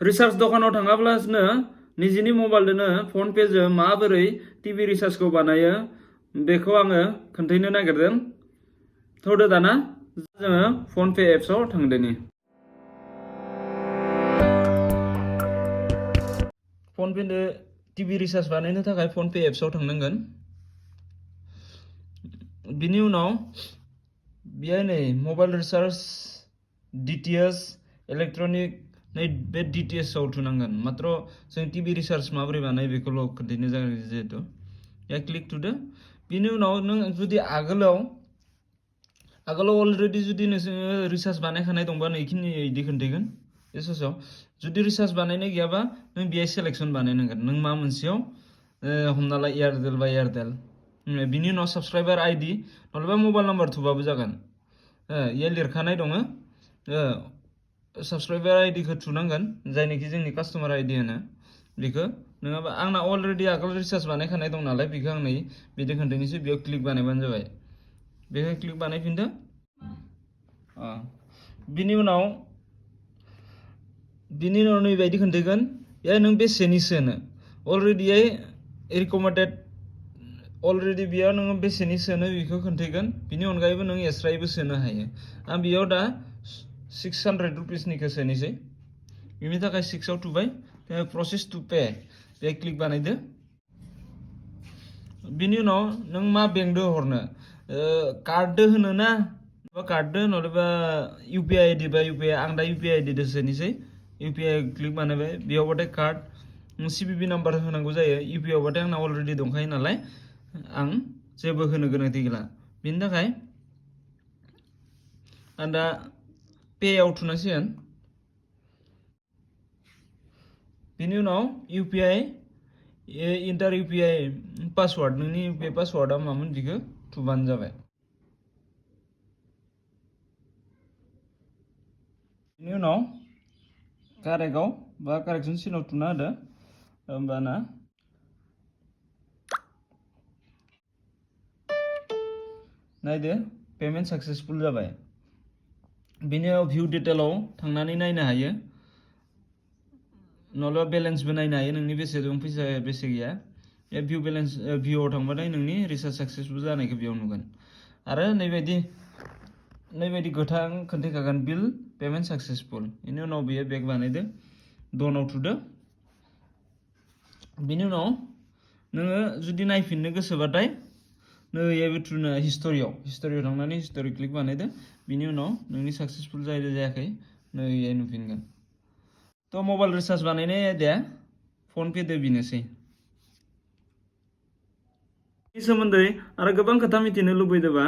Recharge दखानाव थाङाब्लानो निजिनि मबाइलजोंनो फन पेजों माबोरै टिभि रिचार्जखौ बानायो बेखौ आङो खोन्थानो नागिरदों। थौदो दाना जोङो फन पे एप्सआव थांदोनि। फन पेजों टिभि रिचार्ज बानायनो थाखाय फन पे एप्सआव थांनांगोन। बिनि उनाव बेहाय नै मबाइल रिचार्ज DTH इलेक्ट्रनिक नै बे DTH आव थुनांगोन। मात्र जों टिभि रिचार्ज माबोरै बानायो बेखौल' खोन्थानो जागोन जिहेतु या क्लिक टुदो। बिनि उनाव नों जुदि आगोलाव अलरेडि जुदि नोङो रिचार्ज बानायखानाय दंबा नैखिनि इदि खोन्थागोन बे ससेयाव। जुदि रिचार्ज बानायनाय गैयाबा नों बेहाय सेलेक्सन बानायनांगोन। नों मा मोनसेयाव हमना ला एयारटेल बा एयारटेल। बिनि उनाव साबस्क्राइबार आइडि नलबा मबाइल नाम्बार थुबाबो जागोन। इयाव लिरखानाय दङ साबस्क्राइबार आइडिखौ थुनांगोन जायनोखि जोंनि कास्टमार आइडि होनो बेखौ। नङाबा आंना अलरेडि आगोल रिचार्ज बानायखानाय दं नालाय बेखौ आं नै बिदि खोन्थानोसै बेयाव क्लिक बानायबानो जाबाय। बेखौ क्लिक बानायफिनदो। बिनि उनाव नैबायदि खोन्थागोन या नों बेसेनि सोनो अलरेडियै रिकमेन्डेड अलरेडि बेयाव नोङो बेसेनि सोनो बेखौ खोन्थागोन। बिनि अनगायैबो नों एक्सट्रायैबो सोनो हायो। आं बेयाव दा 600 रुपिसनिखौ सोनोसै। बेनि थाखाय 6 आव थुबाय प्रसेस टु पे बे क्लिक बानायदो। बिनि उनाव नों मा बेंकदो हरनो कार्डदो होनो ना कार्डदो नलबा UPI आइडि बा UPI आं दा UPI आइडि दो सोनोसै। UPI क्लिक बानायबाय बेयावबाथाय कार्ड CVV नाम्बार होनांगौ जायो। UPI आवबाथाय आंना अलरेडि दंखायो नालाय आं जेबो होनो गोनांथि गैला। बेनि थाखाय आं दा पे आव थुनांसिगोन। बिनि उनाव UPI इन्टार UPI पासवार्ड नोंनि UPI पासवार्डआ मामोन बेखौ थुबानो जाबाय। बिनि उनाव कारेक्टआव बा कारेक्सन सिनाव थुना होदो होमबाना नायदो पेमेन्ट साक्सेसफुल जाबाय। बिनि उनाव भिउ डिटेलाव थांनानै नायनो हायो नलबा बेलेन्सबो नायनो हायो नोंनि बेसे दं फैसा बेसे गैया। भिउ बेलेन्स भिउआव थांबाथाय नोंनि रिचार्ज साक्सेसफुल जानायखौ बेयाव नुगोन। आरो नैबायदि गोथां खोन्थाखागोन बिल पेमेन्ट साक्सेसफुल। बेनि उनाव बेयो बेक बानायदो डनआव थुदो। बिनि उनाव नोङो जुदि नायफिननो गोसोबाथाय नैबे थुनो हिस्टरियाव थांनानै हिस्टरि क्लिक बानायदो। बिनि उनाव नोंनि साक्सेसफुल जायो जायाखै नैयाव नुफिनगोन। तो मबाइल रिचार्ज बानायनाय आयदाया फन पे दो बेनोसै। बेनि सोमोन्दै आरो गोबां खोथा मिथिनो लुबैदोंबा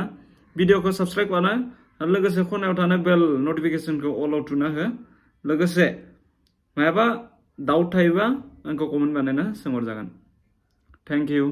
भिडिअखौ साबस्क्राइब खालाम आरो लोगोसे खनायाव थानाय बेल नटिफिकेसनखौ अलाव थुना हो। लोगोसे मायाबा डाउट थायोबा आंखौ कमेन्ट बानायना सोंहरजागोन। Thank you.